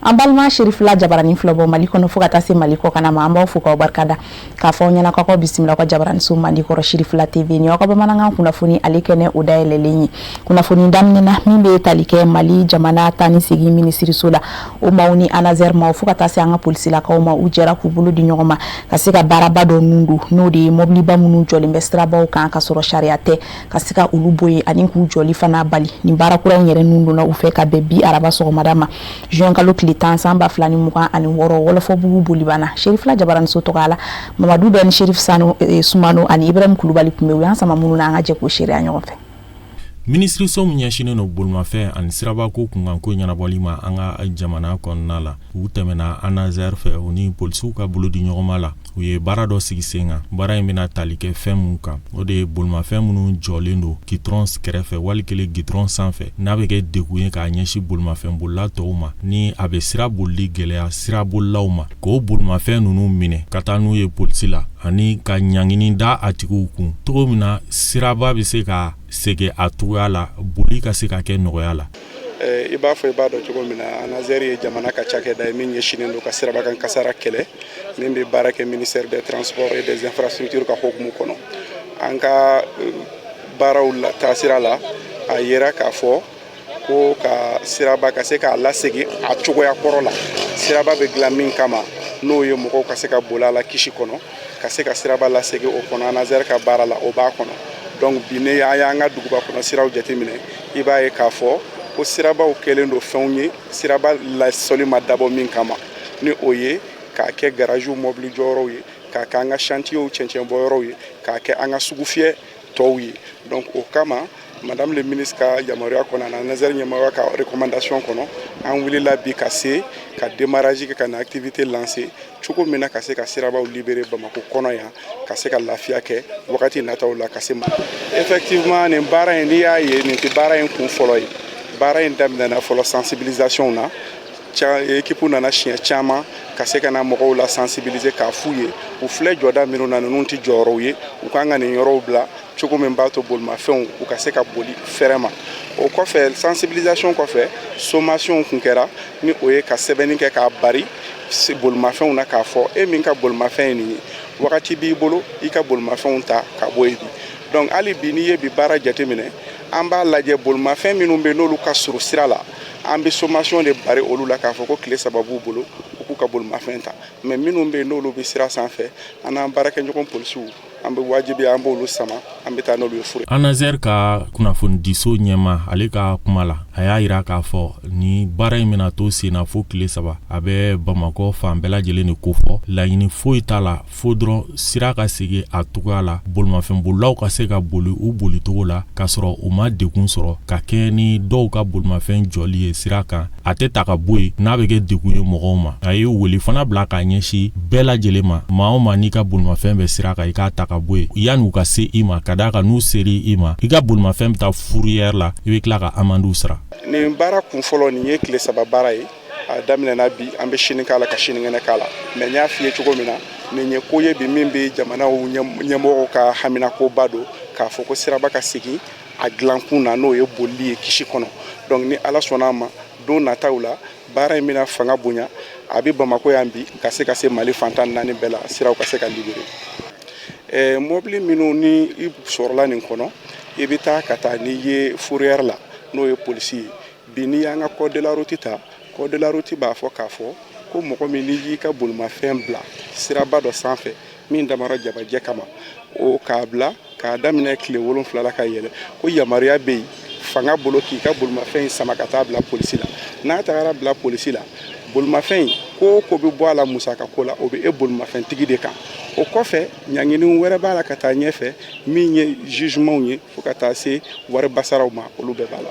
An balima Cherifla jabaranin filɛbɔ Mali kɔnɔ fo ka taa se Mali kɔkan ma, an b'aw fo k'aw barikada, k'a fɔ aw ɲɛna k'aw bisimila aw ka jabaraninso mandi kɔrɔ, Cherifla TV. Nin y'aw ka bamanankan kunnafoni ale kɛnɛ o dayɛlɛlen ye. Kunnafoni daminɛna min bɛ tali kɛ Mali jamana taa ni segin minisiriso la, o maaw ni ANASER maaw fo ka taa se an ka polisilakaw ma, u jɛra k'u bolo di ɲɔgɔn ma ka se ka baaraba dɔ nun don, n'o de ye mɔbiliba minnu jɔlen bɛ sirabaw kan ka sɔrɔ sariya tɛ, ka se ka olu bɔ yen ani k'u jɔli fana bali. Nin baara kura in yɛrɛ nun donna u fɛ ka bɛn bi araba sɔgɔmada ma, juin kalo tile 10, san 2026, Wɔlɔfɔbugu Bolibana. Cherifla jabaraninso tɔgɔ la, Mamadu Bɛn, Cherif Sanu Sumano ani Ibrahim Kulubali tun bɛ u y'an sama minnu na, an ka jɛ k'o seereya ɲɔgɔn fɛ. Minisiriso min ɲɛsinnen don bolimafɛn ani sirabako kunkanko ɲɛnabɔli ma an ka jamana kɔnɔna la, u tɛmɛna ANASER fɛ, u ni polisiw ka bolo di ɲɔgɔnma la, u ye baara dɔ sigi sen kan. Baara in bɛna tali kɛ fɛn min kan, o de ye bolimafɛn minnu jɔlen don gitɔrɔn kɛrɛfɛ wali kelen gitɔrɔn sanfɛ, n'a bɛ kɛ degun ye k'a ɲɛsin bolimafɛnbolila tɔw ma, ni a bɛ sira bolili gɛlɛya sirabolilaw ma, k'o bolimafɛn ninnu minɛ ka taa n'u ye polisi la ani ka ɲangini da a tigiw kun, cogo min na siraba bɛ se ka segin a cogoya la, boli ka se ka kɛ nɔgɔya la. I b'a fɔ i b'a dɔn cogo min na, ANASER ye jamana ka cakɛda ye min ɲɛsinnen don ka sirabakan kasara kɛlɛ, min bɛ baara kɛ ministère des Transports et des Infrastructures ka hokumu kɔnɔ. An ka baaraw la taasira la, a yera k'a fɔ ko ka siraba ka se k'a lasegin a cogoya kɔrɔ la, siraba bɛ dilan min kama, n'o ye mɔgɔw ka se ka boli a la kisi kɔnɔ, ka se ka siraba lasegin o kɔnɔ, ANASER ka baara la o b'a kɔnɔ. Donc bi ne an y'an ka duguba kɔnɔ siraw jateminɛ, i b'a ye k'a fɔ ko sirabaw kɛlen don fɛnw ye, siraba lasɔli ma dabɔ min kama, ni o ye k'a kɛ garaziw mɔbili jɔyɔrɔw ye, k'a kɛ an ka chantiers cɛncɛnbɔyɔrɔw ye, k'a kɛ an ka sugufiyɛ tɔw ye. Donc o kama, madame le ministre ka yamaruya kɔnɔ ani ANASER ɲɛmɔgɔya ka recommandation kɔnɔ, an wulila bi ka se ka démarrage kɛ, ka na activité lancer cogo min na ka se ka sirabaw libérer Bamako kɔnɔ yan, ka se ka lafiya kɛ wagati nataw la ka se. Effectivement, nin baara in, n'i y'a ye, nin tɛ baara in kun fɔlɔ ye. Baara in daminɛna fɔlɔ sensibilisation na. Équipe nana siɲɛ caman ka se ka na mɔgɔw la sensibiliser, k'a f'u ye u filɛ jɔda minnu na, ninnu tɛ jɔyɔrɔw ye, u kan ka nin yɔrɔw bila cogo min b'a to bolimafɛnw u ka se ka boli fɛrɛ ma. O kɔfɛ, sensibilisation kɔfɛ, sommation kun kɛra, ni o ye ka sɛbɛnni kɛ k'a bari bolimafɛnw na, k'a fɔ e min ka bolimafɛn ye nin ye, wagati b'i bolo i ka bolimafɛnw ta ka bɔ yen bi. Donc hali bi, n'i ye bi baara jateminɛ, an b'a lajɛ bolimafɛn minnu bɛ n'olu ka surun sira la, an bɛ sommation de bari olu la, k'a fɔ ko tile 3 b'u bolo u k'u ka bolimafɛn ta. Mais minnu bɛ yen n'olu bɛ sira sanfɛ, an n'an baarakɛɲɔgɔn polisiw, an bɛ wajibi an b'olu sama, an bɛ taa n'olu ye furu. ANASER ka kunnafonidiso ɲɛma, ale ka kuma la, a y'a yira k'a fɔ ni baara in bɛna to sen na fo tile 3. A bɛ Bamakɔ fan bɛɛ lajɛlen de kofɔ. Laɲini foyi t'a la fo dɔrɔn sira ka segin a cogoya la, bolimafɛnbolilaw ka se ka boli u bolicogo la k'a sɔrɔ u ma degun sɔrɔ, ka kɛɲɛ ni dɔw ka bolimafɛn jɔli ye sira kan, a tɛ ta ka bɔ yen, n'a bɛ kɛ degun ye mɔgɔw ma. A ye wele fana bila k'a ɲɛsin bɛɛ lajɛlen ma, maa o maa n'i ka bolimafɛn bɛ sira kan, i k'a ta ka bɔ yen yanni u ka se i ma, ka d'a kan n'u seri i ma, i ka bolimafɛn bɛ taa fourrière la, i bɛ tila ka amendew sara. Nin baara kun fɔlɔ, nin ye tile 3 baara ye. A daminɛna bi, an bɛ sini k'a la, ka sinikɛnɛ k'a la. Mais n y'a f'i ye cogo min na, nin ye ko ye bi min bɛ jamanaw ɲɛmɔgɔw ka haminakoba don, k'a fɔ ko siraba ka segin a dilankun na, n'o ye bolili ye kisi kɔnɔ. Donc ni Ala sɔnna a ma, don nataw la, baara in bɛna fanga bonya. A bɛ Bamakɔ yan bi, ka se ka se Mali fan 14 bɛɛ la, siraw ka se ka libérer. Mɔbili minnu ni i sɔrɔla nin kɔnɔ, i bɛ taa ka taa n'i ye fourrière la, n'o ye polisi ye. Bi, n'i y'an ka code de la route ta, code de la route b'a fɔ k'a fɔ ko mɔgɔ min n'i y'i ka bolimafɛn bila siraba dɔ sanfɛ min dabɔra jabajɛ kama, o k'a bila k'a daminɛ tile 7 la ka yɛlɛ, ko yamaruya bɛ yen fanga bolo k'i ka bolimafɛn in sama ka taa bila polisi la. N'a tagara bila polisi la, bolimafɛn in ko o ko bɛ bɔ a la musaka ko la, o bɛ e bolimafɛntigi de kan. O kɔfɛ, ɲangini wɛrɛ b'a la ka taa ɲɛfɛ, min ye jugement ye, fo ka taa se wari basaraw ma, olu bɛɛ b'a la.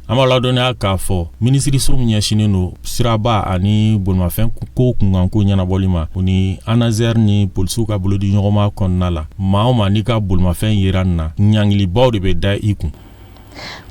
An b'a ladɔnniya k'a fɔ minisiriso min ɲɛsinnen don siraba ani bolimafɛn ko kunkanko ɲɛnabɔli ma, o ni ANASER ni polisiw ka bolodi ɲɔgɔnma kɔnɔna la, maa o maa n'i ka bolimafɛn yera nin na, ɲangilibaw de bɛ da i kun.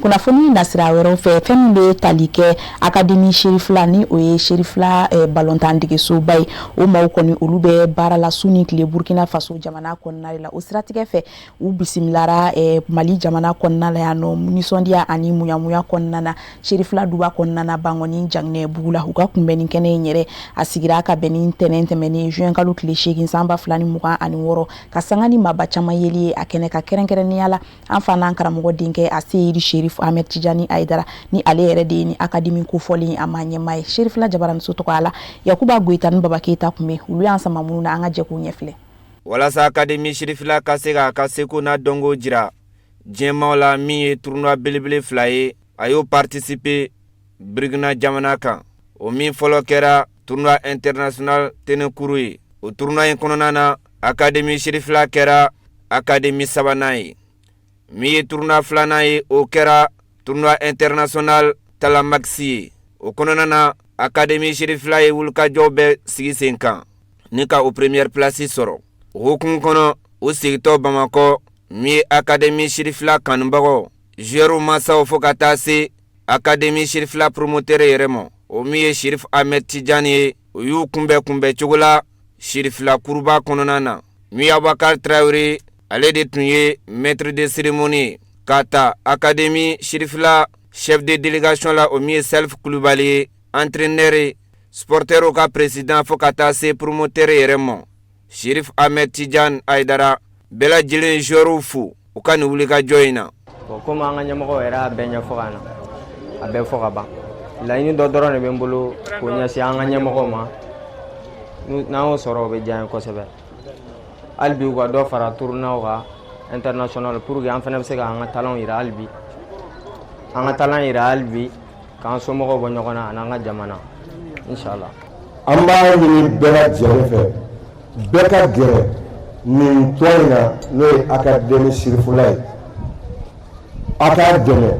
Kunnafoni nasira wɛrɛw fɛ, fɛn min bɛ tali kɛ Académie Cherifla, ni o ye Cherifla balontan degesoba ye, o maaw kɔni, olu bɛ baara la su ni tile Burkina Faso jamana kɔnɔna la. O siratigɛ fɛ, u bisimilara Mali jamana kɔnɔna la yan nɔ nisɔndiya ani muɲamuya kɔnɔna na, Cherifla duba kɔnɔna na, Bankɔni Jaginɛ bugu la. U ka kunbɛnni kɛnɛ in yɛrɛ, a sigira ka bɛn ni ntɛnɛn tɛmɛnen, juin kalo tile 8 san 2026, ka sanga ni maaba caman yeli ye a kɛnɛ ka, kɛrɛnkɛrɛnnenya la an fa n'an karamɔgɔ denkɛ a Seyidi Sherif Ahmed Tijani Hayidara, ni ale yɛrɛ de ye ni académie kofɔlen a ma ɲɛmaa ye. Cherifla jabaraniso tɔgɔ la, Yakuba Goyita ni Baba Keyita tun bɛ, olu y'an sama minnu na, an ka jɛ k'u ɲɛfilɛ. Walasa Académie Cherifla ka se k'a ka seko n'a dɔnko jira diɲɛmaw la, min ye tournoi belebele fila ye, a y'o participer Burkina jamana kan. O min fɔlɔ kɛra tournoi international tɛnɛkuru ye. O tournoi in kɔnɔna na, Académie Cherifla kɛra académie sabanan ye. Min ye tournoi filanan ye, o kɛra tournoi international Talamaxi ye. O kɔnɔna na, Académie Cherifla ye wulikajɔw bɛɛ sigi sen kan ni ka o première place sɔrɔ. O hukumu kɔnɔ, u segintɔ Bamakɔ, min ye Académie Cherifla kanubagaw, joueurs masaw, fo ka taa se Académie Cherifla promoteur yɛrɛ ma, o min ye Sherif Ahmed Tijani ye, o y'u kunbɛn kunbɛn cogo la Cherifla kuruba kɔnɔna na. Min ye Abubakar Tarawele, ale de tun ye maître de cérémonie ye. K'a ta Académie Cherifla chef de délégation la, o min ye Salif Kulubali ye, entraîneur, supporter ka président, fo ka taa se promoteur yɛrɛ ma, Sherif Ahmed Tidiane Hayidara, bɛɛ lajɛlen joueurs fo u ka nin wulikajɔ in na. Bon, komi an ka ɲɛmɔgɔw yɛrɛ y'a bɛɛ ɲɛfɔ ka na, a bɛɛ fɔ ka ban, laɲini dɔ dɔrɔn de bɛ n bolo k'o ɲɛsin an ka ɲɛmɔgɔw ma. N'an y'o sɔrɔ, o bɛ diya n ye kosɛbɛ. Hali bi, u ka dɔ fara tournoi kan international, pour que an fana bɛ se k'an ka talent yira, hali bi an ka talent yira, hali bi k'an somɔgɔw bɔ ɲɔgɔn na ani an ka jamana, inshallah. An b'a ɲini bɛɛ lajɛlen fɛ, bɛɛ ka gɛrɛ nin tɔn in na, n'o ye Académie Cherifla ye. A k'a dɛmɛ.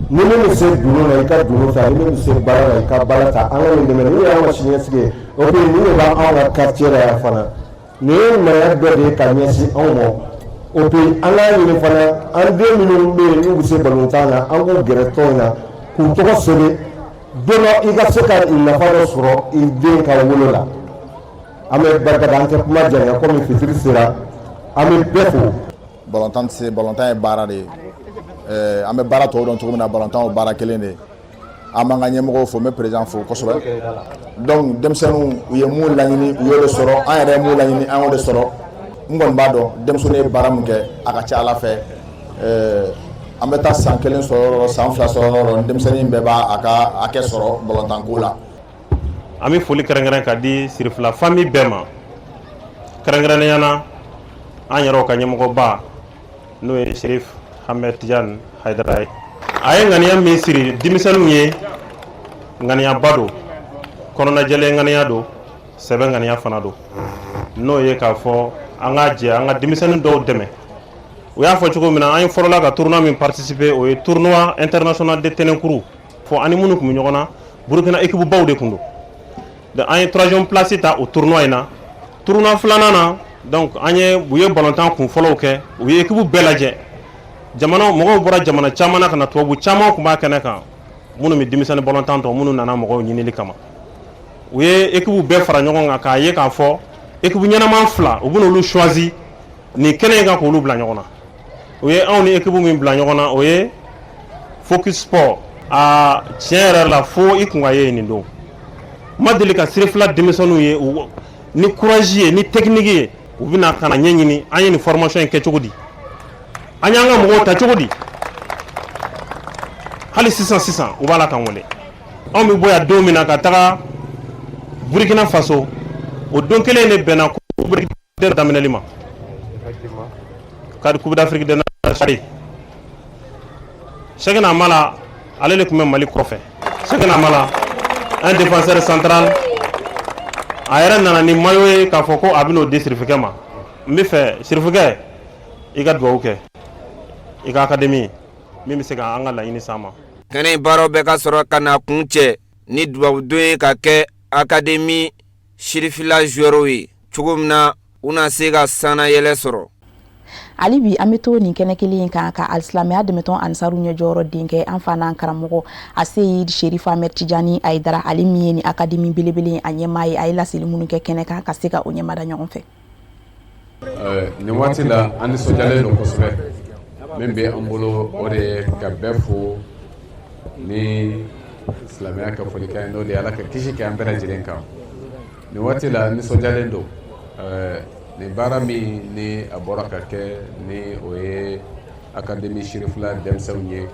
Ni min bɛ se dunun na, i ka dunun ta. Ni min bɛ se baara la, i ka baara ta. An ka nin dɛmɛ, nin y'an ka siniɲɛsigi ye. O puis nin de b'anw ka quartier la yan fana. Nin ye ɲumanya dɔ de ye ka ɲɛsin anw ma. O puis an k'a ɲini fana, an den minnu bɛ yen n'u bɛ se balontan na, an k'u gɛrɛ tɔn in na k'u tɔgɔ sɛbɛn. Don dɔ, i ka se ka nafa dɔ sɔrɔ i den ka wolo la. An bɛ barika da, an tɛ kuma janya, komi fitiri sera, an bɛ bɛɛ fo. Balontan tɛ se, balontan ye baara de ye. An bɛ baara tɔw dɔn cogo min na, balontan o baara kelen de ye. An b'an ka ɲɛmɔgɔw fo, n bɛ président fo kosɛbɛ. Donc denmisɛnninw, u ye mun laɲini, u y'o de sɔrɔ. An yɛrɛ ye mun laɲini, an y'o de sɔrɔ. N kɔni b'a dɔn, denmisɛnnin ye baara min kɛ, a ka ca Ala fɛ, an bɛ taa san kelen sɔrɔ yɔrɔ, san 2 sɔrɔ yɔrɔ, denmisɛnnin bɛɛ b'a a ka hakɛ sɔrɔ balontanko la. An bɛ foli kɛrɛnkɛrɛn ka di Sirifila famille bɛɛ ma, kɛrɛnkɛrɛnnenya na an yɛrɛw ka ɲɛmɔgɔba, n'o ye Sherif Ahmed Tidiane Hayidara ye. A ye ŋaniya min siri denmisɛnninw ye, ŋaniyaba don, kɔnɔnajɛlen ŋaniya don, sɛbɛ ŋaniya fana don, n'o ye k'a fɔ an ka jɛ an ka denmisɛnnin dɔw dɛmɛ. U y'a fɔ cogo min na, an ye fɔlɔla ka tournoi min participer, o ye tournoi international de Tɛnɛnkuru fɔ. Ani minnu tun bɛ ɲɔgɔn na, Burukina équipe baw de tun don. Donc an ye troisième place ta o tournoi in na. Tournoi filanan na, donc an ye u ye balontan kun fɔlɔw kɛ, u ye équipe bɛɛ lajɛ. Jamana mɔgɔw bɔra jamana caman na ka na, tubabu caman tun b'a kɛnɛ kan, minnu bɛ denmisɛnnin balontan tɔ, minnu nana mɔgɔw ɲinili kama. U ye équipe bɛɛ fara ɲɔgɔn kan k'a ye k'a fɔ équipe ɲɛnama fila, u bɛna olu choisi nin kɛnɛ in kan k'olu bila ɲɔgɔn na. U ye anw ni équipe min bila ɲɔgɔn na, o ye Focus Sport. Aa, tiɲɛ yɛrɛ la, fo i kun ka ye nin don. N ma deli ka Sirifila denmisɛnninw ye ni courage ye, ni technique ye. U bɛna ka na ɲɛɲini an ye nin formation in kɛ cogo di, an y'an ka mɔgɔw ta cogo di. Hali sisan sisan, u b'a la k'an wele. Anw bɛ bɔ yan don min na ka taga Burkina Faso, o don kelen de bɛnna coupe daminɛli ma, ka Coupe d'Afrique des Nations. Cheikhna Mala, ale de tun bɛ Mali kɔfɛ. Cheikhna Mala, un défenseur central, a yɛrɛ nana ni maillot ye k'a fɔ ko a bɛn'o di Sirifikɛ ma. N bɛ fɛ, Sirifikɛ, i ka dugawu kɛ i ka académie min bɛ se ka an ka laɲini s'an ma. Kɛnɛ in baaraw bɛɛ ka sɔrɔ ka na kun cɛ ni dubabudon ye ka kɛ Académie Cherifla joueurs ye cogo min na, u na se ka sannayɛlɛ sɔrɔ. Hali bi an bɛ to nin kɛnɛ kelen in kan ka alisilamɛya dɛmɛtɔn Ansaru ɲɛjɔyɔrɔ denkɛ, an fa n'an karamɔgɔ Aseyid Sherif Ahmed Tijani Hayidara, ale min ye nin akademi belebele a ɲɛmaa ye, a ye laseli minnu kɛ kɛnɛ kan, ka se ka o ɲɛmada ɲɔgɔn fɛ. Nin waati la, an nisɔndiyalen don kosɛbɛ. Min bɛ an bolo, o de ye ka bɛɛ fo ni silamɛya ka folikan ye, n'o de ye Ala ka kisi kɛ an bɛɛ lajɛlen kan. Nin waati la, nisɔndiyalen don. Nin baara min ni a bɔra ka kɛ, ni o ye Académie Cherifila denmisɛnw ye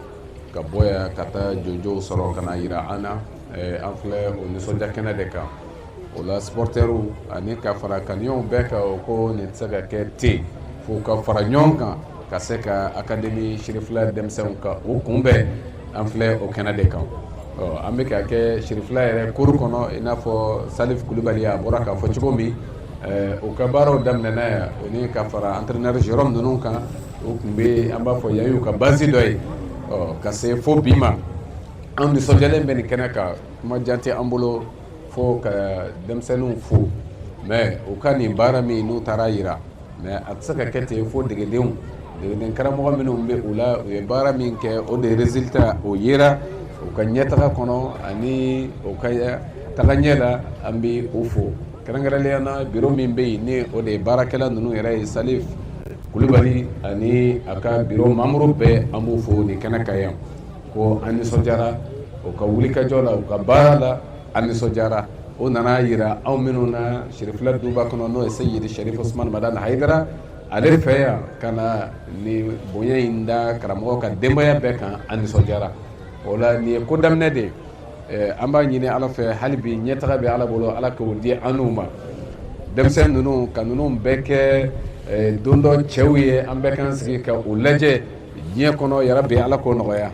ka bɔ yan ka taa jɔnjɔnw sɔrɔ ka na yira an na, an filɛ o nisɔndiya kɛnɛ de kan. O la, supporters ani ka fara kaniyaw bɛɛ kan, o ko nin tɛ se ka kɛ ten fo ka fara ɲɔgɔn kan ka se ka Académie Cherifila denmisɛnw ka o kunbɛn. An filɛ o kɛnɛ de kan. An bɛ ka kɛ Cherifila yɛrɛ kuru kɔnɔ, i n'a fɔ Salif Kulubali a bɔra k'a fɔ cogo min. U ka baaraw daminɛna yan, o ni ka fara entraîneur Jérôme ninnu kan, o tun bɛ, an b'a fɔ yan y'u ka base dɔ ye ka se fo bi ma. An nisɔndiyalen bɛ nin kɛnɛ kan. Kuma jan tɛ an bolo fo ka denmisɛnninw fo, mais u ka nin baara min n'u taara yira, mais a tɛ se ka kɛ ten fo degedenw, degeden karamɔgɔ minnu bɛ u la, u ye baara min kɛ, o de résultat o yera u ka ɲɛtaga kɔnɔ ani u ka taga ɲɛ la. An bɛ u fo kɛrɛnkɛrɛnnenya na, bureau min bɛ yen, ni o de ye baarakɛla ninnu yɛrɛ ye, Salif Kulubali ani a ka bureau membre bɛɛ, an b'u fo nin kɛnɛ kan yan ko an nisɔndiyara u ka wulikajɔ la, u ka baara la, an nisɔndiyara. O nana yira anw minnu na Cherifila duba kɔnɔ, n'o ye Seyidi Sherif Usman Madani Hayidara ale fɛ yan, ka na ni bonya in da karamɔgɔ ka denbaya bɛɛ kan, an nisɔndiyara. O la, nin ye ko daminɛ de ye. An b'a ɲini Ala fɛ hali bi, ɲɛtaga bɛ Ala bolo, Ala k'o di an n'u ma. Denmisɛn ninnu ka ninnu bɛɛ kɛ don dɔ cɛw ye, an bɛɛ k'an sigi ka u lajɛ diɲɛ kɔnɔ. Yarabi, Ala k'o nɔgɔya.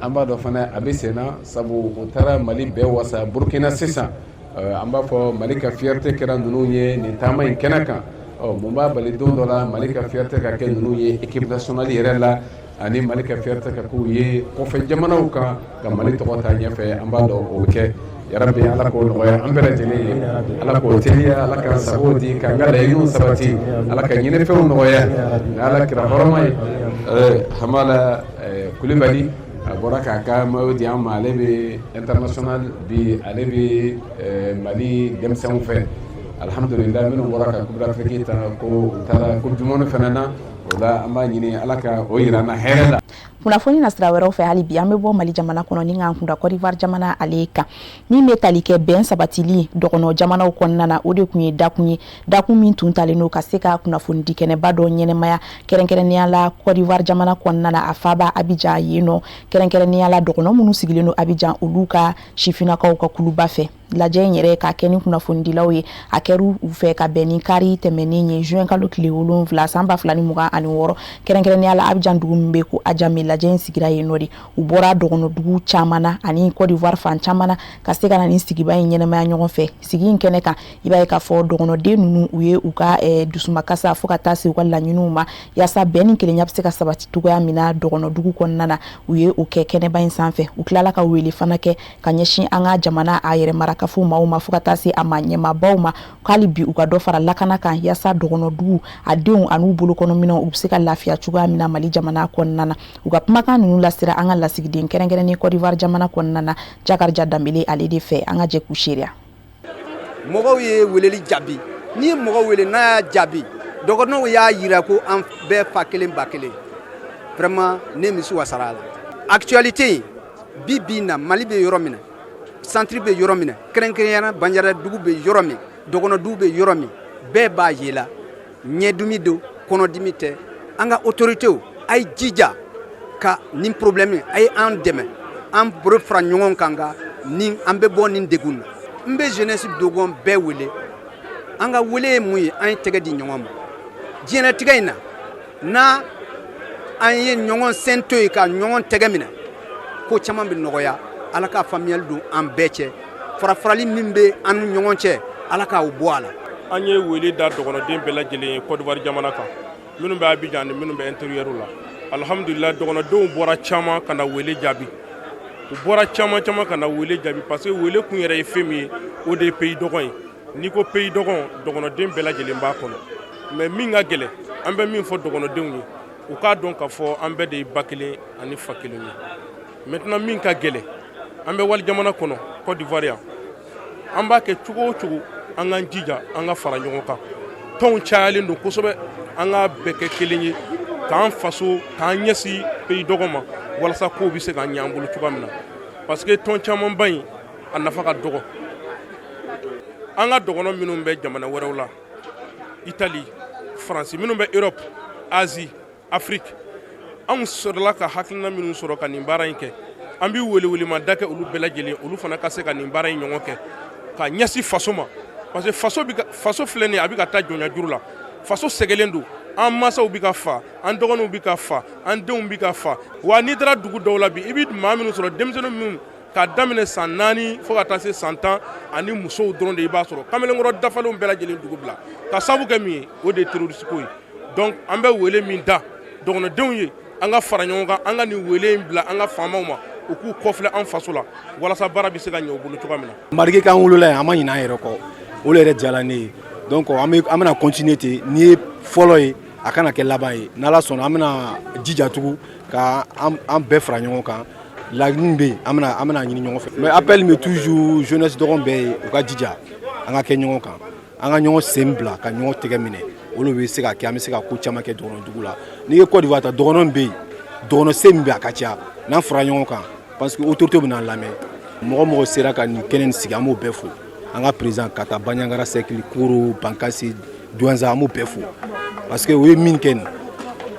An b'a dɔn fana a bɛ sen na, sabu u taara Mali bɛɛ wasa Burukina sisan. An b'a fɔ Mali ka fierté kɛra ninnu ye nin taama in kɛnɛ kan. Ɔ, mun b'a bali don dɔ la Mali ka fierté ka kɛ ninnu ye équipe nationale yɛrɛ la, ani Mali ka fierté ka k'u ye kɔfɛ jamanaw kan, ka Mali tɔgɔ ta ɲɛfɛ? An b'a dɔn o bɛ kɛ. Yarabi, Ala k'o nɔgɔya an bɛɛ lajɛlen ye, Ala k'o teliya, Ala k'an sago di, k'an ka laɲiniw sabati, Ala ka ɲinifɛnw nɔgɔya ni Ala kira hɔrɔma ye. Hamala Kulibali a bɔra k'a ka maillot di an ma. Ale bɛ international bi, ale bɛ Mali denmisɛnw fɛ, alhamdulillah, minnu bɔra ka Coupe d'Afrique ta, ko u taara Coupe du monde fana na. O la, an b'a ɲini Ala ka o yira an na hɛrɛ la. Kunnafoni na sira wɛrɛw fɛ, hali bi an bɛ bɔ Mali jamana kɔnɔ ni k'an kunda Côte d'Ivoire jamana ale kan, min bɛ tali kɛ bɛn sabatili dɔgɔnɔ jamanaw kɔnɔna na. O de tun ye dakun ye, dakun min tun talen don ka se ka kunnafonidi kɛnɛba dɔ ɲɛnɛmaya, kɛrɛnkɛrɛnnenya la Côte d'Ivoire jamana kɔnɔna na, a faaba Abidjan yen nɔ, kɛrɛnkɛrɛnnenya la dɔgɔnɔ minnu sigilen don Abidjan, olu ka sifinnakaw ka kuluba fɛ. Lajɛ in yɛrɛ ka kɛ ni kunnafonidilaw ye, a kɛra u fɛ ka bɛn ni kari tɛmɛnen ye, juin kalo tile 7 san 2026, kɛrɛnkɛrɛnnenya la Abidjan dugu min bɛ ko Adjamé. Lajɛ in sigira yen nɔ de. U bɔra dɔgɔnɔdugu caman na ani Côte d'Ivoire fan caman na ka se ka na ni sigiba in ɲɛnɛmaya ɲɔgɔn fɛ. Sigi in kɛnɛ kan, i b'a ye k'a fɔ dɔgɔnɔden ninnu, u ye u ka dusumakasa fo ka taa se u ka laɲiniw ma, yaasa bɛn ni kelenya bɛ se ka sabati cogoya min na dɔgɔnɔdugu kɔnɔna na. U ye o kɛ kɛnɛba in sanfɛ. U tilala ka wele fana kɛ ka ɲɛsin an ka jamana a yɛrɛ marakafo maaw ma, fo ka taa se a ma ɲɛmaabaw ma, k'ale bi u ka dɔ fara lakana kan, yaasa dɔgɔnɔdugu a denw an'u bolokɔnɔminɛnw, u bɛ se ka lafiya cogoya min na Mali jamana kɔnɔna na. U ka kumakan ninnu lasera an ka lasigiden kɛrɛnkɛrɛnnen Côte d'Ivoire jamana kɔnɔna na, Jakarija Danbele ale de fɛ. An ka jɛ k'u seereya. Mɔgɔw ye weleli jaabi. N'i ye mɔgɔ wele n'a y'a jaabi, dɔgɔnɔw y'a yira ko an bɛɛ fa kelen ba kelen. Vraiment, ne misi wasara a la. Actualité in bi bi na, Mali bɛ yɔrɔ min na, centre bɛ yɔrɔ min na, kɛrɛnkɛrɛnnenya Banjara dugu bɛ yɔrɔ min, dɔgɔnɔdugu bɛ yɔrɔ min, bɛɛ b'a ye la. Ɲɛdimi don, kɔnɔdimi tɛ. An ka autorités, a ye jija ka nin problème, a ye an dɛmɛ, an bolo fara ɲɔgɔn kan ka ni an bɛ bɔ nin degun na. N bɛ jeunesse dogon bɛɛ wele. An ka wele ye mun ye? An ye tɛgɛ di ɲɔgɔn ma diɲɛlatigɛ in na. N'a an ye ɲɔgɔn sen to yen ka ɲɔgɔn tɛgɛ minɛ, ko caman bɛ nɔgɔya. Ala ka faamuyali don an bɛɛ cɛ. Farafarali min bɛ an ni ɲɔgɔn cɛ, Ala k'o bɔ a la. An ye wele da dɔgɔnɔden bɛɛ lajɛlen ye Côte d'Ivoire jamana kan, minnu bɛ Abidjan ni minnu bɛ intérieur la. Alhamdulillah, dɔgɔnɔdenw bɔra caman ka na wele jaabi. U bɔra caman caman ka na wele jaabi, parce que wele kun yɛrɛ ye fɛn min ye, o de ye pays dɔgɔn ye. N'i ko pays dɔgɔn, dɔgɔnɔden bɛɛ lajɛlen b'a kɔnɔ. Mais min ka gɛlɛn An bɛ min fɔ dɔgɔnɔdenw ye, u k'a dɔn k'a fɔ an bɛɛ de ye ba kelen ani fa kelen ye. Maintenant, min ka gɛlɛn, an bɛ wali jamana kɔnɔ, Côte d'Ivoire yan, an b'a kɛ cogo o cogo, an k'an jija an ka fara ɲɔgɔn kan. Tɔnw cayalen don kosɛbɛ, an k'a bɛɛ kɛ kelen ye k'an faso k'an ɲɛsin pays dɔgɔ ma, walasa kow bɛ se ka ɲɛ an bolo cogoya min na, parce que tɔn camanba in a nafa ka dɔgɔ. An ka dɔgɔnɔ minnu bɛ jamana wɛrɛw la, Italie, Faransi, minnu bɛ Europe, Asie, Afrique, anw sɔrɔla ka hakilina minnu sɔrɔ ka nin baara in kɛ, an bɛ welewelemada kɛ olu bɛɛ lajɛlen, olu fana ka se ka nin baara in ɲɔgɔn kɛ ka ɲɛsin faso ma, parce que faso faso filɛ nin ye, a bɛ ka taa jɔnya juru la. Faso sɛgɛlen don, an mansaw bɛ ka fa, an dɔgɔninw bɛ ka fa, an denw bɛ ka fa. Wa n'i taara dugu dɔw la bi, i bɛ maa minnu sɔrɔ, denmisɛnnin minnu k'a daminɛ san 4 fo ka taa se san 10 ani musow dɔrɔn de i b'a sɔrɔ, kamalenkɔrɔ dafalenw bɛɛ lajɛlen dugu bila ka sababu kɛ min ye, o de ye terroriste ko ye. Donc an bɛ wele min da dɔgɔnɔdenw ye, an ka fara ɲɔgɔn kan, an ka nin wele in bila an ka faamaw ma, u k'u kɔfilɛ an faso la, walasa baara bɛ se ka ɲɛ u bolo cogoya min na. Malgré k'an wolola yan, an ma ɲinɛ an yɛrɛ kɔ, o de yɛrɛ diyara ne ye. Donc an bɛ an bɛna continuer ten. Nin ye fɔlɔ ye, a kana kɛ laban ye. N'Ala sɔnna, an bɛna jija tugun ka an bɛɛ fara ɲɔgɔn kan. Laɲini bɛ yen, an bɛna ɲini ɲɔgɔn fɛ. Mais appel min toujours jeunesse dɔgɔn bɛɛ ye, u ka jija, an ka kɛ ɲɔgɔn kan, an ka ɲɔgɔn sen bila ka ɲɔgɔn tɛgɛ minɛ, olu bɛ se ka kɛ, an bɛ se ka ko caman kɛ dɔgɔnɔ dugu la. N'i ye Côte d'Ivoire ta, dɔgɔnɔ bɛ yen, dɔgɔnɔ se min bɛ, a ka ca. N'an fara ɲɔgɔn kan, parce que autorité bɛ n'an lamɛn. Mɔgɔ mɔgɔ sera ka nin kɛnɛ nin sigi, an b'o bɛɛ fo. An ka président ka taa Bandiagara cercle, Koro, Bankasi, Douentza, an b'o bɛɛ fo, parce que u ye min kɛ nin,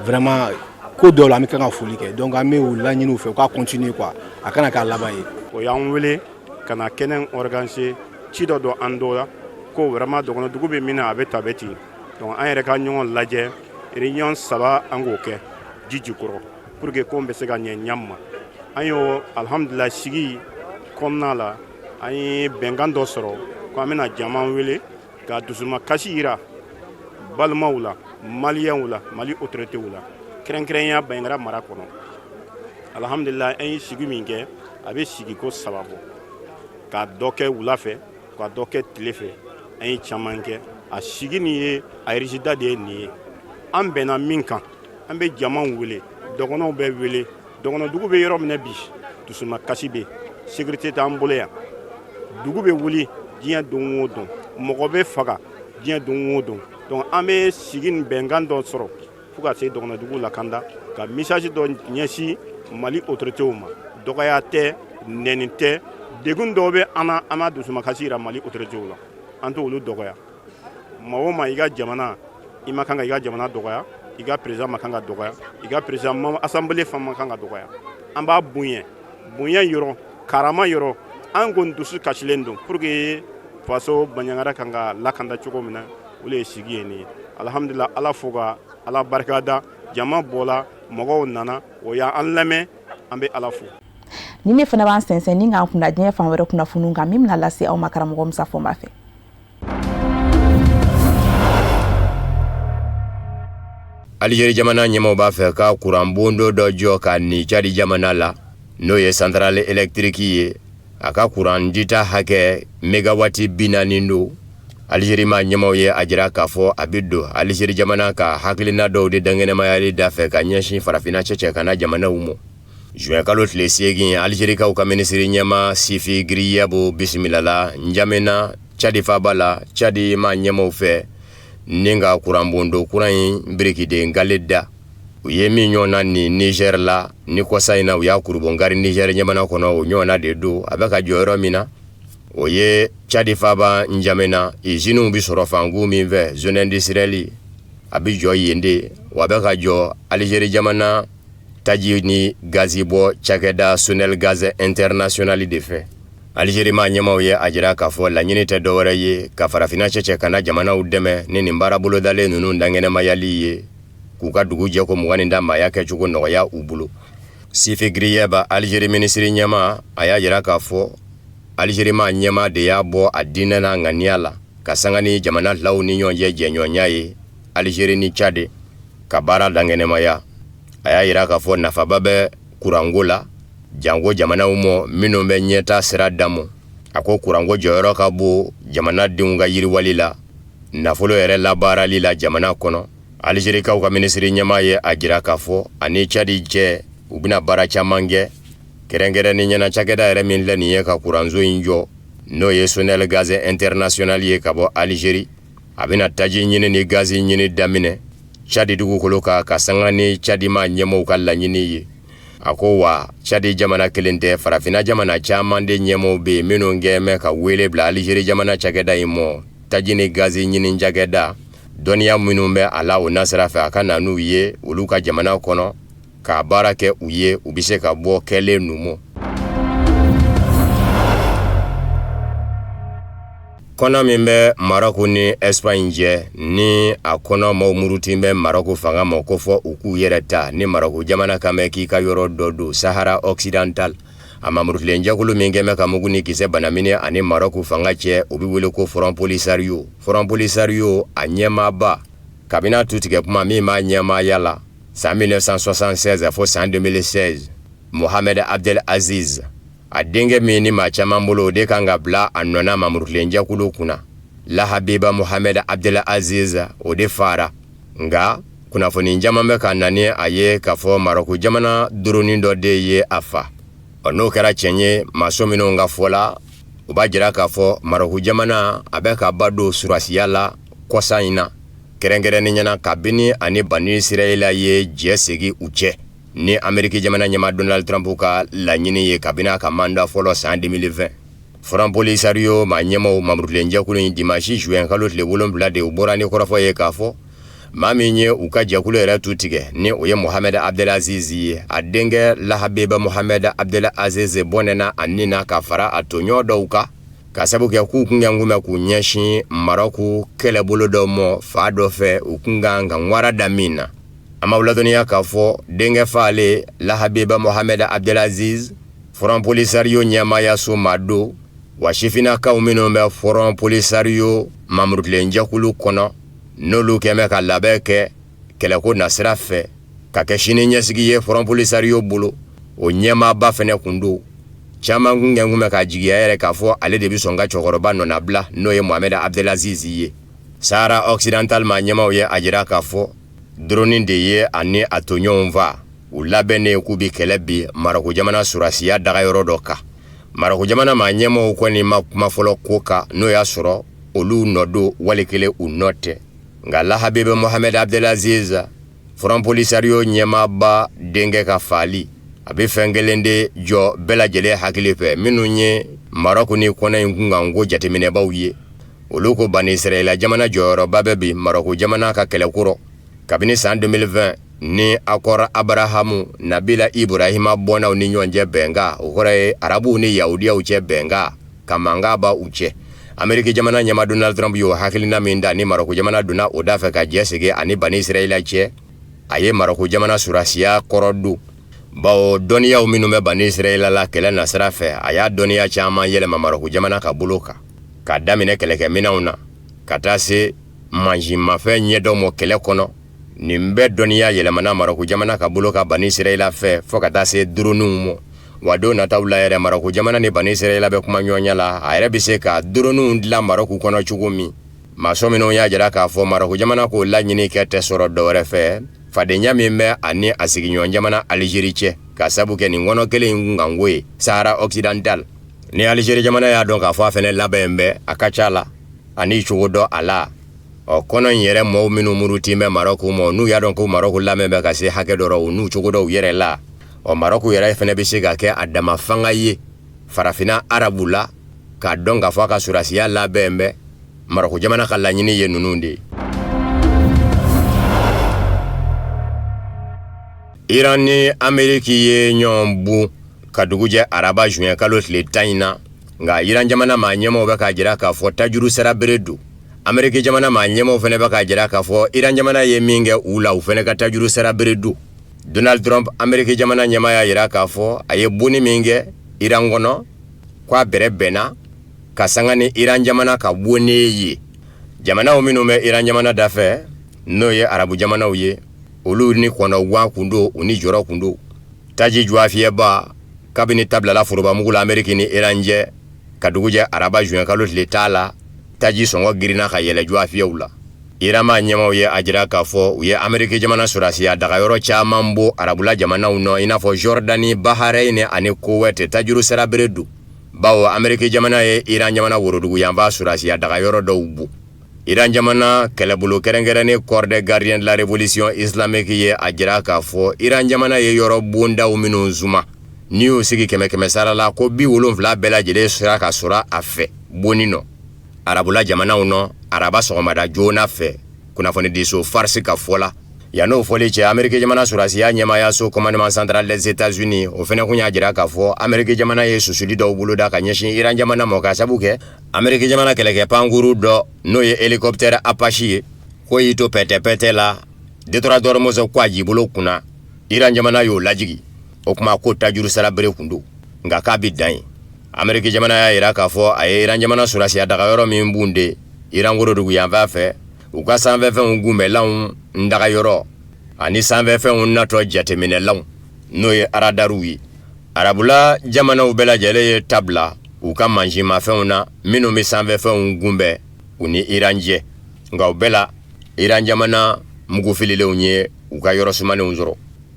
vraiment, ko dɔw la, an bɛ kan ka foli kɛ. Donc an bɛ o laɲini u fɛ, u k'a continuer quoi, a kana k'a laban ye. O y'an wele ka na kɛnɛ organiser, ci dɔ don an dɔ la ko vraiment dɔgɔnɔ dugu bɛ min na, a bɛ tan, a bɛ ten. Donc an yɛrɛ ka ɲɔgɔn lajɛ, réunion saba an k'o kɛ ji jukɔrɔ pour que ko bɛ se ka ɲɛ ɲam ma. An y'o, alhamdulila, sigi kɔnɔna la, an ye bɛnkan dɔ sɔrɔ ko an bɛna jama wele ka dusuma kasi yira balimaw la, maliyɛnw la, Mali autoritéw la, kɛrɛnkɛrɛnya Bandiagara mara kɔnɔ. Alhamdulila, an ye sigi min kɛ, a bɛ sigi ko saba bɔ, ka dɔ kɛ wula fɛ, ka dɔ kɛ tile fɛ. An ye caman kɛ. A sigi nin ye, a résultat de ye nin ye. An bɛnna min kan, an bɛ jamaw wele, dɔgɔnɔw bɛ wele. Dɔgɔnɔdugu bɛ yɔrɔ min bi, dusuma kasi bɛ, sécurité t'an bolo yan. Dugu bɛ wuli diɲɛ don o don, mɔgɔ bɛ faga diɲɛ don o don. Donc an bɛ sigi ni bɛnkan dɔ sɔrɔ fo ka se dɔgɔnɔdugu lakanda, ka message dɔ ɲɛsin Mali autoritéw ma. Dɔgɔya tɛ, nɛni tɛ, degun dɔw bɛ an na, an b'a dusumakasi yira Mali autoritéw la, an t'olu dɔgɔya. Maa o maa, i ka jamana, i ma kan ka i ka jamana dɔgɔya, i ka président ma kan ka dɔgɔya, i ka président assemblée fan ma kan ka dɔgɔya. An b'a bonya, bonya yɔrɔ, karama yɔrɔ. An kɔni dusu kasilen don pour que faso Bandiagara kan ka lakanda cogo min na, o de ye sigi ye nin ye. Alhamdulila, Ala fo ka Ala barikada, jama bɔla, mɔgɔw nana, o y'an lamɛn, an bɛ Ala fo. Ni ne fana b'an sɛnsɛn ni k'an kunda diɲɛ fan wɛrɛ kunnafoniw kan, min bɛna lase aw ma karamɔgɔ Musa Fɔnba fɛ. Alizeri jamana ɲɛmaw b'a fɛ ka kuranbondo dɔ jɔ ka ni Cadi jamana la, n'o ye centrale électrique ye. A ka kuran dita hakɛ mégawati 40 don. Alizeri maa ɲɛmaw ye a jira k'a fɔ a bɛ don Alizeri jamana ka hakilina dɔw de dankɛnɛmayali da fɛ ka ɲɛsin farafinna cɛcɛ kana jamanaw ma. Juin kalo tile 8, Alizerikaw ka minisiri ɲɛmaa Sifi Giriyabu bisimilala Njamena, Cadi faaba la, Cadi maa ɲɛmaw fɛ, ni ka kuranbondo kura in birikiden gale da. U ye min ɲɔgɔnna ni Niger la ni kɔsa in na, u y'a kurubɔnkari Niger jamana kɔnɔ, o ɲɔgɔnna de don. A bɛ ka jɔ yɔrɔ min na, o ye Cadi faaba Njamena, iziniw bɛ sɔrɔ fanku min fɛ, zone industrielle, a bɛ jɔ yen de. Wa a bɛ ka jɔ Alizeri jamana taji ni gazi bɔ cakɛda Sonelgaz International de fɛ. Alizeri maa ɲɛmaw ye a jira k'a fɔ laɲini tɛ dɔwɛrɛ ye ka farafinna cɛcɛ kana jamanaw dɛmɛ ni nin baara bolodalen ninnu dankɛnɛmayali ye, k'u ka dugu jɛko 20 ni maaya kɛcogo nɔgɔya u bolo. Sifi Giriyɛba, Alizeri minisiri ɲɛmaa, a y'a jira k'a fɔ Alizeri maa ɲɛmaa de y'a bɔ a diinɛ n'a ŋaniya la ka sanga ni jamana filaw ni ɲɔgɔn cɛ jɛɲɔgɔnya ye, Alizeri ni Cadi ka baara dankɛnɛmaya. A y'a jira k'a fɔ nafaba bɛ kuranko la, janko jamanaw mɔ minnu bɛ ɲɛta sira damu. A ko kuranko jɔyɔrɔ ka bon jamanadenw ka yiriwali la, nafolo yɛrɛ labaarali la jamana kɔnɔ. Alizerikaw ka minisiri ɲɛmaa ye a jira k'a fɔ a ni Cadi cɛ u bɛna baara caman kɛ, kɛrɛnkɛrɛnnenya na cakɛda yɛrɛ min filɛ nin ye ka kuranso in jɔ, n'o ye Sonelgaz International ye ka bɔ Alizeri. A bɛna taji ɲini ni gazi ɲini daminɛ Cadi dugukolo kan ka sanga ni Cadi maa ɲɛmaaw ka laɲini ye. A ko wa Cadi jamana kelen tɛ, farafinna jamana caman de ɲɛmaaw bɛ yen minnu kɛn bɛ ka wele bila Alizeri jamana cakɛda in mɔ, taji ni gazi ɲini cakɛda, dɔnniya minnu bɛ a la o nasira fɛ, a ka na n'u ye olu ka jamana kɔnɔ ka baara kɛ u ye, u bɛ se ka bɔ kɛlen ninnu mɔ. Kɔnɔ min bɛ Marɔku ni Espagne cɛ, ni a kɔnɔ maaw muruti bɛ Marɔku fanga ma ko fɔ u k'u yɛrɛ ta, ni Marɔku jamana kan bɛ k'i ka yɔrɔ dɔ don Sahara Occidental, a mamurutilen jɛkulu min kɛn bɛ ka mugu ni kisɛ banamini ani Marɔku fanga cɛ, o bɛ wele ko Front Polisario. Front Polisario a ɲɛmaaba, kabini a tutigɛ kuma min b'a ɲɛmaaya la san 1976 fo san 2016, Mohamed Abdel Aziz, a denkɛ min ni maa caman bolo o de kan ka bila a nɔ na mamurutilen jɛkulu kunna, Lahabiba Mohamed Abdel Aziz, o de fara. Nka kunnafoni caman bɛ ka na ni a ye k'a fɔ Marɔku jamana doroni dɔ de ye a fa. Ɔ, n'o kɛra tiɲɛ ye, maa sɔminenw ka fɔ la, o b'a jira k'a fɔ Marɔku jamana a bɛ ka ba don surasiya la kɔsa in na, kɛrɛnkɛrɛnnenya na kabini ani Bani Israɛla ye jɛ segin u cɛ ni Ameriki jamana ɲɛmaa Donald Trump ka laɲini ye kabini a ka mandat fɔlɔ san 2020. Front Polisario maa ɲɛmaaw mamurutilen jɛkulu in, dimanche juin kalo tile 7 de, u bɔra ni kɔrɔfɔ ye k'a fɔ maa min ye u ka jɛkulu yɛrɛ tu tigɛ, ni o ye Mohamed Abdelaziz ye, a denkɛ Lahabiba Mohamed Abdelaziz bɔnɛna a ni na ka fara a tɔɲɔgɔn dɔw kan, ka sabu kɛ k'u kun kɛn bɛ k'u ɲɛsin Marɔku kɛlɛbolo dɔ ma fa dɔ fɛ, u kun kan ka ŋwara da min na. An b'aw ladɔnniya k'a fɔ denkɛ faalen Lahabiba Mohamed Abdelaziz, Front Polisario ɲɛmaayaso maa don, wa sifinnakaw minnu bɛ Front Polisario mamurutilen jɛkulu kɔnɔ, n'olu kɛn bɛ ka labɛn kɛ kɛlɛko nasira fɛ ka kɛ sini ɲɛsigi ye Front Polisario bolo, o ɲɛmaaba fɛnɛ kun don. Caman kun kɛn bɛ k'a jigiya yɛrɛ k'a fɔ ale de bɛ sɔn ka cɛkɔrɔba nɔnabila, n'o ye Mohamed Abdelaziz ye. Sahara Occidental maa ɲɛmaaw ye a jira k'a fɔ drone de ye a ni a tɔɲɔgɔnw fa u labɛnnen k'u bɛ kɛlɛ bin Marɔku jamana surasiya dagayɔrɔ dɔ kan. Marɔku jamana maa ɲɛmaaw kɔni ma kuma fɔlɔ ko kan, n'o y'a sɔrɔ olu nɔ don wali kelen u nɔ tɛ. Nka Lahabiba Mohamed Abdelaziz, Front Polisario ɲɛmaaba denkɛ ka faali, a bɛ fɛn kelen de jɔ bɛɛ lajɛlen hakili fɛ, minnu ye Marɔku ni kɔnɔ in kunkanko jateminɛbaw ye. Olu ko Bani Israɛla jamana jɔyɔrɔba bɛ bi Marɔku jamana ka kɛlɛko rɔ kabini san 2020 ni accord Abrahamu Nabila Ibrahima bɔnnaw ni ɲɔgɔn cɛ bɛnkan, o kɔrɔ ye arabuw ni yahudiyaw cɛ bɛnkan ka mankan ban u cɛ. Ameriki jamana ɲɛmaa Donald Trump y'o hakilina min ta ni Marɔku jamana donna o da fɛ ka jɛ segin ani Bani Israɛla cɛ, a ye Marɔku jamana surasiya kɔrɔ don, bawo dɔnniyaw minnu bɛ Bani Israɛla la kɛlɛ nasira fɛ, a y'a dɔnniya caman yɛlɛma Marɔku jamana ka bolo kan, k'a daminɛ kɛlɛkɛminɛnw na ka taa se mansinmafɛn ɲɛdɔn mɔ kɛlɛ kɔnɔ. Nin bɛɛ dɔnniya yɛlɛmana Marɔku jamana ka bolo kan Bani Israɛla fɛ, fo ka taa se droniw mɔ. Wa don nataw la yɛrɛ, Marɔku jamana ni Bani Israɛla bɛ kuma ɲɔgɔnya la, a yɛrɛ bɛ se ka droniw dilan Marɔku kɔnɔ cogo min. Maa sɔminenw y'a jira k'a fɔ Marɔku jamana k'o laɲini kɛ tɛ sɔrɔ dɔwɛrɛ fɛ, fadenya min bɛ a ni a sigiɲɔgɔn jamana Alizeri cɛ, ka sabu kɛ nin kɔnɔ kelen in kunkanko ye Sahara Occidental. Ni Alizeri jamana y'a dɔn k'a fɔ a fɛnɛ labɛn bɛ, a ka ca la ani cogo dɔ a la, ɔ kɔnɔ in yɛrɛ mɔɔw minnu muruti bɛ Marɔku ma, n'u y'a dɔn ko Marɔku labɛn bɛ ka se hakɛ dɔ rɔ, u n'u cogo dɔw yɛrɛ la, ɔ Marɔku yɛrɛ fɛnɛ bɛ se ka kɛ a dama fanga ye farafinna arabu la, k'a dɔn k'a fɔ a ka surasiya labɛn bɛ. Marɔku jamana ka laɲini ye ninnu de ye. Iran ni Ameriki ye ɲɔgɔn bon ka dugu jɛ araba juin kalo tile 10 in na. Nka Iran jamana maa ɲɛmaaw bɛ k'a jira k'a fɔ tajuru sara bere don. Ameriki jamana maa ɲɛmaaw fana bɛ k'a jira k'a fɔ Iran jamana ye min kɛ u la, u fana ka tajuru sara bere don. Donald Trump, Ameriki jamana ɲɛmaa, y'a jira k'a fɔ a ye bonni min kɛ Iran kɔnɔ, k'a bɛrɛ bɛnna ka sanga ni Iran jamana ka bonni ye. Jamanaw minnu bɛ Iran jamana dafɛ, n'o ye arabu jamanaw ye, olu ni kɔnɔguwan kun don, u ni jɔrɔ kun don. Taji juwafiyɛba kabini tabilala forobamugu la Ameriki ni Iran cɛ ka dugu jɛ araba juin kalo tile 10 la, taji sɔngɔ girinna ka yɛlɛ juwafiyɛw la. Iran maa ɲɛmaaw ye a jira k'a fɔ u ye Ameriki jamana sɔrɔdasiya dagayɔrɔ caman bon arabula jamanaw nɔ, i n'a fɔ Jordani, Bahrain ani Kowɛti. Tajuru sara bere don, bawo Ameriki jamana ye Iran jamana woroduguyanfan sɔrɔdasiya dagayɔrɔ dɔw bon. Iran jamana kɛlɛbolo kɛrɛnkɛrɛnnen Corps des gardiens de la révolution islamique ye a jira k'a fɔ Iran jamana ye yɔrɔ bondaw minnu suma, n'i y'o sigi kɛmɛ kɛmɛ sara la, ko 70 bɛɛ lajɛlen sera ka sɔrɔ a fɛ bonni nɔ arabula jamanaw nɔ araba sɔgɔmada joona fɛ, kunnafonidiso Fars ka fɔ la. Yann'o fɔli cɛ, Ameriki jamana sɔrɔdasiya ɲɛmaayaso commandement central des États-Unis, o fɛnɛ kun y'a jira k'a fɔ Ameriki jamana ye susuli dɔw boloda ka ɲɛsin Iran jamana ma, ka sabu kɛ Ameriki jamana kɛlɛkɛ pankuru dɔ, n'o ye hélicoptère Apache ye, k'o y'i to pɛtɛ-pɛtɛ la détroit d'Ormuz ko a jibolo kunna, Iran jamana y'o lajigi. O kuma ko tajuru sara bere kun don, nka k'a bɛ dan yen. Ameriki jamana y'a jira k'a fɔ a ye Iran jamana sɔrɔdasiya dagayɔrɔ min bon de Iran woroduguyanfan fɛ, u ka sanfɛfɛnw kunbɛnlanw dagayɔrɔ ani sanfɛfɛnw natɔ jateminɛlanw, n'o ye aradariw ye. Arabula jamanaw bɛɛ lajɛlen ye ta bila u ka mansinmafɛnw na minnu bɛ sanfɛfɛnw kunbɛn u ni Iran cɛ, nka o bɛɛ la Iran jamana mugu fililenw ye u ka yɔrɔ sumannenw sɔrɔ.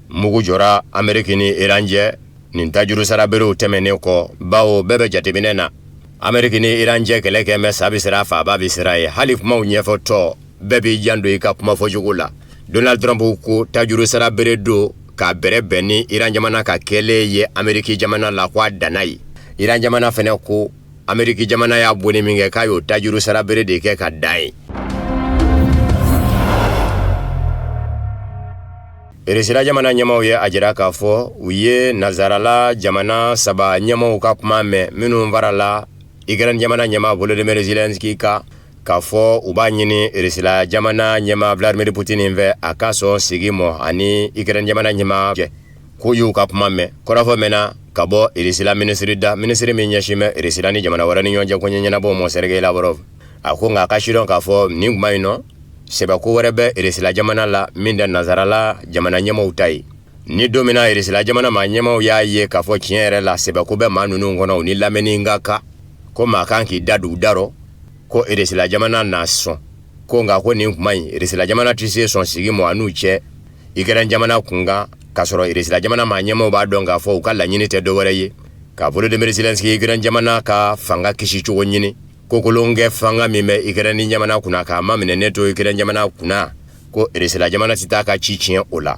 Mugu jɔra Ameriki ni Iran cɛ nin tajuru sara berew tɛmɛnen kɔ, bawo bɛɛ bɛ jateminɛ na. Ameriki ni Iran cɛ kɛlɛ kɛ mɛ sa bɛ siran faaba bɛ siran ye. Hali kumaw ɲɛfɔtɔ, bɛɛ b'i janto i ka kuma fɔcogo la. Donald Trump ko tajuru sara bere don k'a bɛrɛ bɛn ni Iran jamana ka kɛlen ye Ameriki jamana la, ko a danna yen. Iran jamana fɛnɛ ko Ameriki jamana y'a bonni min kɛ, k'a y'o tajuru sara bere de kɛ ka dan yen. Irisila jamana ɲɛmaaw ye a jira k'a fɔ u ye nazarala jamana saba ɲɛmaaw ka kuma mɛn minnu farala Ukraine jamana ɲɛmaa Volodymyr Zelensky kan, k'a fɔ u b'a ɲini Irisila jamana ɲɛmaa Vladimir Putin fɛ a ka sɔn sigi mɔ ani Ukraine jamana ɲɛmaa cɛ. K'u y'u ka kuma mɛn. Kɔrɔfɔ mɛnna ka bɔ Irisila minisiri da, minisiri min ɲɛsin bɛ Irisila ni jamana wɛrɛ ni ɲɔgɔn cɛ koɲɛ ɲɛnabɔ mɔ, Sergei Lavrov. A ko nka a ka sidɔn k'a fɔ nin kuma in nɔ, sɛbɛko wɛrɛ bɛ Irisila jamana la min tɛ nazarala jamana ɲɛmaaw ta ye. Ni don min na Irisila jamana maa ɲɛmaaw y'a ye k'a fɔ tiɲɛ yɛrɛ la sɛbɛko bɛ maa ninnu kɔnɔ, u ni lamɛnni ka kan, ko maa kan k'i da don u da rɔ, ko Irisila jamana na sɔn. Ko nka ko nin kuma in, Irisila jamana tɛ se sɔn sigi mɔ a n'u cɛ Ukraine jamana kunkan, k'a sɔrɔ Irisila jamana maa ɲɛmaaw b'a dɔn k'a fɔ u ka laɲini tɛ dɔwɛrɛ ye ka Volodymyr Zelensky Ukraine jamana ka fanga kisi cogo ɲini. Kokolonkɛ fanga min bɛ Ukraine jamana kunna k'a maminɛnen to Ukraine jamana kunna, ko Irisila jamana tɛ taa ka ci tiɲɛ o la.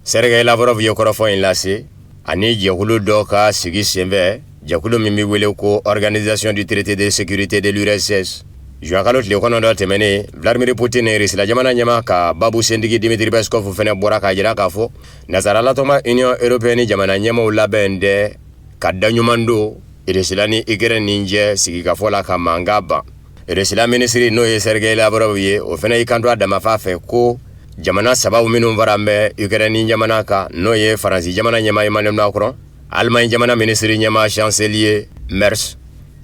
Sergei Lavrov ye kɔrɔfɔ in lase ani jɛkulu dɔ ka sigi senfɛ, jɛkulu min bɛ wele ko Organisation du traité de sécurité de l'URSS. Juin kalo tile 9 tɛmɛnen, Vladimir Putin ni Irisila jamana ɲɛmaa ka babu sentigi Dmitry Peskov fɛnɛ bɔra k'a jira k'a fɔ nazarala tɔnba Union européenne jamana ɲɛmaaw labɛn tɛ ka da ɲuman don Irisila ni Ukraine ni cɛ sigikafɔ la ka mankan ban. Irisila minisiri, n'o ye Sergei Lavrov ye, o fɛnɛ y'i kanto a damafa fɛ ko jamana sabaw minnu fara bɛ Ukraine jamana kan, n'o ye Faransi jamana ɲɛmaa Emmanuel Macron, Allemagne jamana minisiri ɲɛmaa chancelier Merz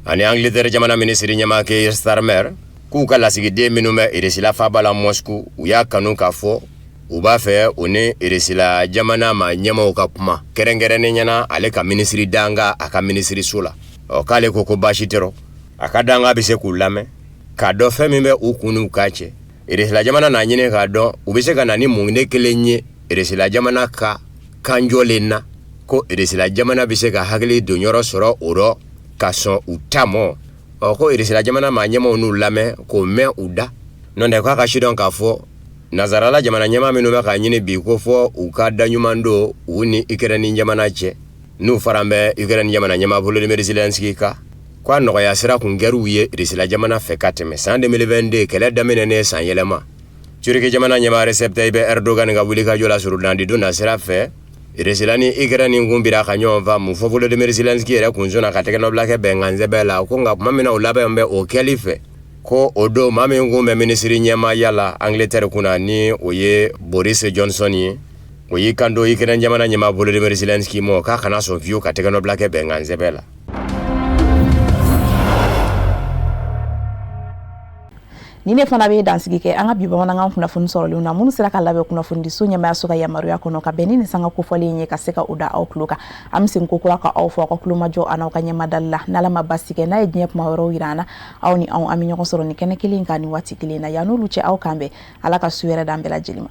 ani Angleterre jamana minisiri ɲɛmaa Keir Starmer, k'u ka lasigiden minnu bɛ Irisila faaba la Moscou, u y'a kanu k'a fɔ u b'a fɛ u ni Irisila jamana maa ɲɛmaaw ka kuma, kɛrɛnkɛrɛnnen ɲɛna ale ka minisiri dankan a ka minisiriso la. Ɔ k'ale ko ko baasi tɛ rɔ, a ka dankan bɛ se k'u lamɛn k'a dɔn fɛn min bɛ u kun n'u kan cɛ. Irisila jamana n'a ɲini k'a dɔn u bɛ se ka na ni mun de kelen ye Irisila jamana ka kanjɔlen na, ko Irisila jamana bɛ se ka hakili donyɔrɔ sɔrɔ o rɔ ka sɔn u ta mɔ. Ɔ ko Irisila jamana maa ɲɛmaaw n'u lamɛn k'o mɛn u da nɔ tɛ, k'a ka sidɔn k'a fɔ nazarala jamana ɲɛmaa minnu bɛ k'a ɲini bi ko fɔ u ka da ɲuman don u ni Ukraine jamana cɛ, n'u fara bɛ Ukraine jamana ɲɛmaa Volodymyr Zelensky kan, ko a nɔgɔya sira kun kɛr'u ye Irisila jamana fɛ ka tɛmɛ san 2022 kɛlɛ daminɛnen san yɛlɛma. Turki jamana ɲɛmaa Recep Tayyip Erdogan ka wulikajɔ la surunandi don na sira fɛ, Irisila ni Ukraine kun bira ka ɲɔgɔn faamu fo Volodymyr Zelensky yɛrɛ kun sɔnna ka tɛgɛnɔbila kɛ bɛnkan sɛbɛn la. Ko nka tuma min na u labɛn bɛ o kɛli fɛ, ko o don maa min kun bɛ minisiri ɲɛmaaya la Angleterre kunna, ni o ye Boris Johnson ye, o y'i kanto Ukraine jamana ɲɛmaa Volodymyr Zelensky ma k'a kana sɔn fiyewu ka tɛgɛnɔbila kɛ bɛnkan sɛbɛn la. Nin de fana bɛ dansigi kɛ an ka bi bamanankan kunnafoni sɔrɔlenw na, minnu sera ka labɛn kunnafonidiso ɲɛmaayaso ka yamaruya kɔnɔ, ka bɛn ni nin sanga kofɔlen ye, ka se ka o da aw tulo kan. An bɛ segin kokura ka aw fɔ aw ka tulomajɔ an'aw ka ɲɛmadali la. N'Ala ma basi kɛ, n'a ye diɲɛ kuma wɛrɛw yira an na, aw ni anw, an bɛ ɲɔgɔn sɔrɔ nin kɛnɛ kelen kan nin waati kelen na. Yan n'olu cɛ, aw kan bɛn. Ala ka su hɛrɛ d'an bɛɛ lajɛlen ma.